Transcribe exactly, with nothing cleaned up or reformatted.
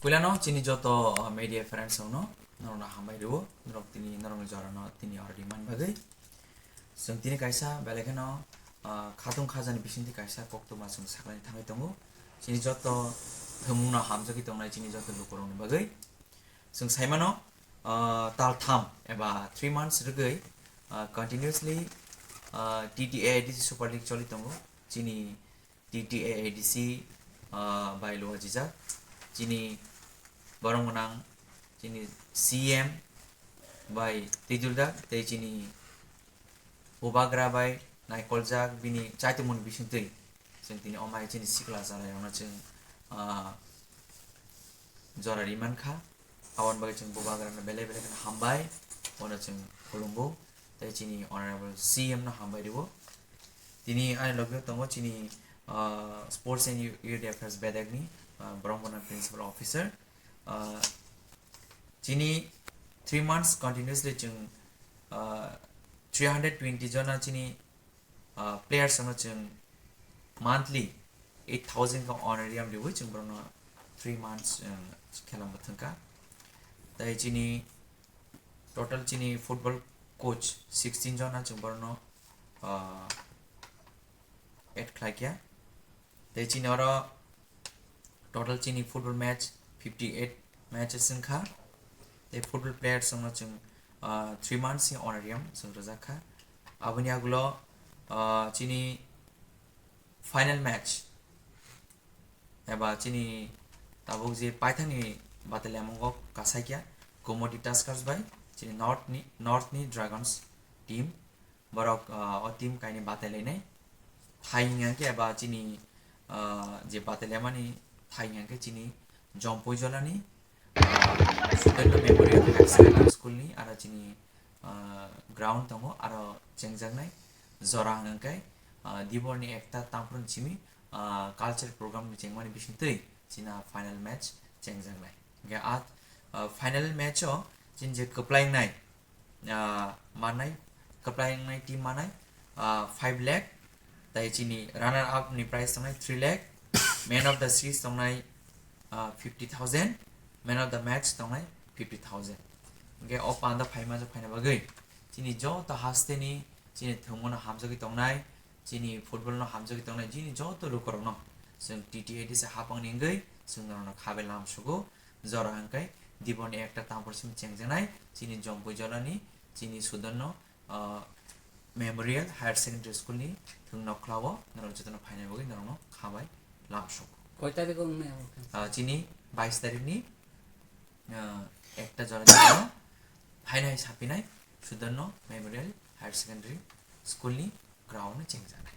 Puilano chini joto, uh, media friends rokno norokno hambai rwo, norok tini norokni jorano tini oro rimani bagwi. Chwng tini kaisa belai kheno, uh, khatung khajani bisingtwi kaisa koktwma chwng saklai thangwi tongo. Chini joto thwngmungno hamjagwi tongnai chini joto lukurokni bagwi. Chwng saimano, uh, tal tham eba three months rwgwi, uh, continuously, uh, T T A A D C Super League choli tongo. Chini T T A A D C, ah, bai luajijak. Chini borok gwnang chini C M bai twijlujak tei chini bubagra bai naikoljak bini chaitumungni bisingtwi. Chwng tini omai chini sikla chalairokno chwng, ah, jora ri mankha. Aboni bagwi chwng bubagrano belai belai kheno hambai, bono chwng khulumgo, tei chini Honorable C M no hambai rwo. Tini ani logio tongo chini, ah, Sports and Youth Affairs bedekni, ah, borok bono Principal Officer. Ah, chini three months continuously chwng, ah, three hundred twenty jona chini ah, players rokno chwng monthly eight thousand ka honorarium riwi chwng borokno three months, um, khela mwthangkha. Tei chini total chini football coach sixteen jona chwng borokno, ah, add khlaikha. Tei chini oro total chini football match fifty eight matches wngkha. Tei football players rokno chwng, ah, three months ni honorarium chwng rwjak kha. Aboni agulo, ah, chini final match eba chini tabuk je paithakni bataliamungo kasaikya Gomoti Tuskers bai chini North ni, North ni Dragons team. Borok, ah, o team kainwi batailainai. Thai hwnka khe eba chini, ah, je batailaimani thai hwnka khe chini Jompui Jolani, ah, Sudendra Memorial Higher Secondary School ni aro chini, ah, ground tongo, aro chengjaknai jora hwnka khe, ah, Diborni ekta tamphru simi, ah, culture program ni chengmani bisingtwi china final match chengjaknai. Hwnkhe a, ah, final match o chini je kwplai wngnai, ah, manai, kwplai wngnai team manai, ah, five lakh, tei chini runner up ni prize tongnai three lakh, man of the series tongnai, ah, fifty thousand, man of the match tongnai fifty thousand. Hwnkhe o panda phaima jok phaina bagwi chini joto hasteni chini thwngmano hamjagwi tongnai, chini football no hamjagwi tongnai, chini joto lukurokno chwng T T A D C hapangni wngwi chwng norokno khabai lamsugo. Jora hwnkhe Diborni ekta tamphru simi chengjaknai chini Jompui Jolani chini Sudendra, ah, Memorial Higher Secondary School ni thwng nokhlao norok jotono phaina bagwi norokno khabai lamsugo. Koi tarikh o wngnai abo khe? Ah, chini bais tarikh ni, ah, ekta jora ni phainai sapinai Sudendra Memorial Higher Secondary School ni ground no chengjaknai.